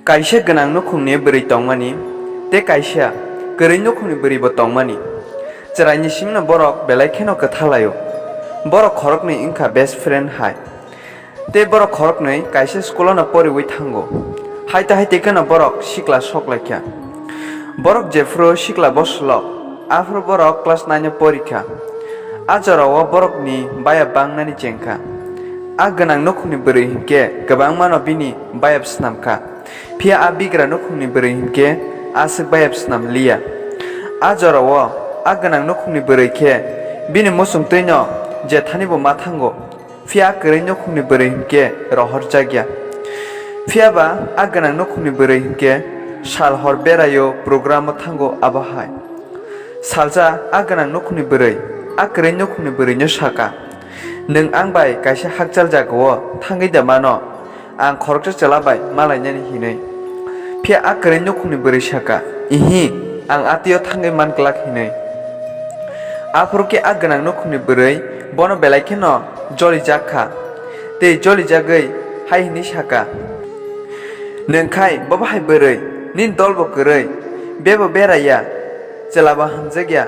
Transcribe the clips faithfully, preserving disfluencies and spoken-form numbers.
Kaisa gwnang nukhungni bwrwi tongmani tei kaisa kwrwi nukhungni bwrwibo tongmani. Chwraini simino borok belai kheno kwtha lai-o. Borok khoroknwi wngkha best friend hai. Tei borok khoroknwi kaisa school-o no poriwi thango. Haite haite kheno borok sikla sok lai kha. Borok jephru sikla bosolo, aphuru borok class nine-o pori kha. A jorao borokni bayap bangnani cheng kha. A gwnang nukhungni bwrwi hinkhe kwbangmano bini bayap snam kha. Phiya a bigra nukhungni bwrwi hinkhe aswk bayap snam liya. A jorao a gwnang nukhungni bwrwi khe bini muchungtwino jethanibo ma thango. Phiya a kwrwi nukhungni bwrwi hinkhe rohorjak ya. Phiya ba a gwnang nukhungni bwrwi hinkhe sal hor berai-o program-o thango abo hai. Salsa a gwnang nukhungni bwrwi a kwrwi nukhungni bwrwino saka, "Nwng ang bai kaisa hakchal jagao thangwi da mano, ang khoroksa chwla bai malainani hinwi." Phiya a kwrwi nukhungni bwrwi saka, "Ihi, ang atio thangwi man glak," hinwi. Aphuru khe a gwnang nukhungni bwrwi bono belai kheno jolijak kha, tei jolijagwi hai hwnwi saka, "Nwng khai bo bahai bwrwi, nini dolbo kwrwi, bebo beraiya, chwlabo hamjakya,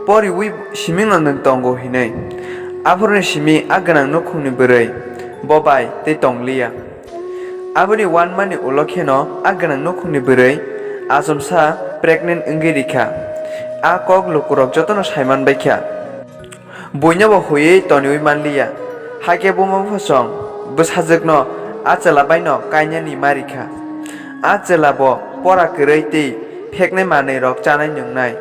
poriwi simingno nwng tongo," hinwi. Aphuruni simi a gwnang nukhungni bwrwi bo bai tei tongliya. Aboni uanmani ulo kheno a gwnang nukhungni bwrwi achomsa pregnant wngwi rikha. A kok lukurok jotono saiman baikha. Buinobo huiwi toniwi manliya. Hakhe buma buphasong bwsajwkno a chwla baino kainani ma rikha. A chwlabo pora kwrwi tei pheknai manwirok chanai nwngnai.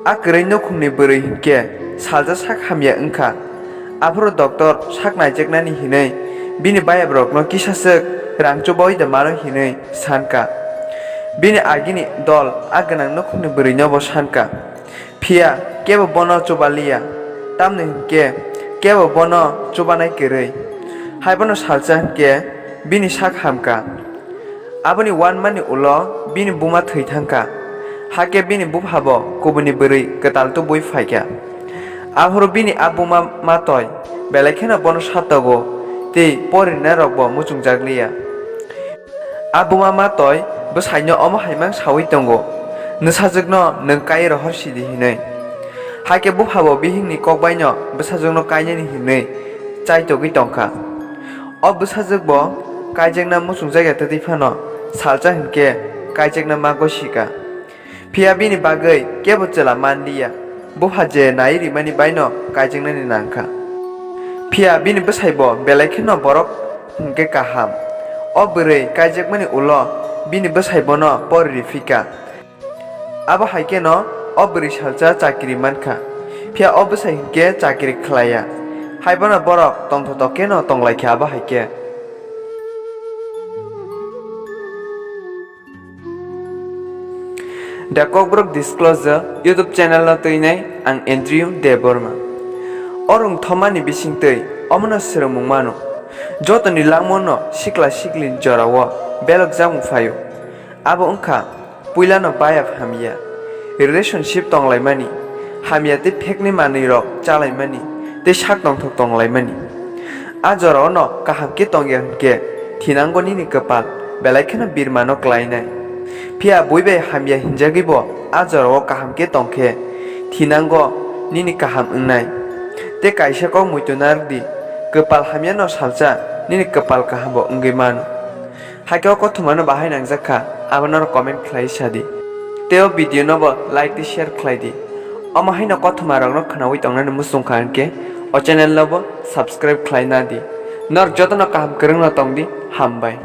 A kwrwi nukhungni bwrwi hinkhe salsa sak hamya wngkha. Aphuru doctor sak naijaknani hinwi bini bayabrokno kisaswk rang chubaui da mano hinwi sankha. Bini agini dol a gwnang nukhungni bwrwinobo sankha. Phiya kebo bono chubaliya, tamni hinkhe kebo bono chubanai kwrwi. Haibono salsa hinkhe bini sak hamkha. Aboni uanmani ulo bini buma thwi thangkha. Hakhe bini buphabo kubuni bwrwi kwtal tubui phaikha. Aphuru bini a buma matoi belai kheno bono satogo tei porinairokbo muchungjakliya. A buma matoi bwsaino omo hai mang saui tongo, "Nwsajwkno nwng kai rohor sidi," hinwi. Hakhe buphabo bihikni kokbaino bwsajwkno kainani hinwi chaitogwi tongkha. O bwsajwkbo kaijakna muchungjak ya twtwi phano salsa hinkhe kaijakna ma gosi kha. Phiya bini bagwi kebo chwla manliya, bupha je nai rimani baino kaijaknani nangkha. Phiya bini bwsaibo belai kheno borok hinkhe kaham. O bwrwi kaijakmani ulo bini bwsai bono pori riphikha. Abo hai kheno o bwrwi salsa chakiri mankha. Phiya o bwsai hinkhe chakiri khlaiya. Haibono borok tongthotok kheno tonglaikha abo hai khe. The Kokborok Disclosure YouTube channel no twinai ang Andrew Debbarma. O rwngthomani bisingtwi omono swrwngmung mano. Jotoni langmano sikla siklini jorao belok jakmung phaio. Abo wngkha puilano bayap hamya, relationship tonglaimani, hamya tei phekni manwirok chalaimani tei sak tongthok tonglaimani. A jorao no kaham khe tongya hwnkhe thinango nini kwpal belai kheno birmano klainai. Phiya bui bai hamya hinjagwibo a jorao kaham khe tongkhe thinango nini kaham wngnai. Tei kaisa kok muitu narwkdi, kwpal hamyano salsa nini kwpal kahambo wngwi mano. Hakhe o kothomano bahai nangjak kha, abono comment khlai sadi. Tei o video no bo like tei share khlai di. Omo haino kothoma rokno khwnaui tongnani muchung kha hwnkhe o channel no bo subscribe khlai nadi. Norok jotono kaham kwrwngno tongdi, hambai.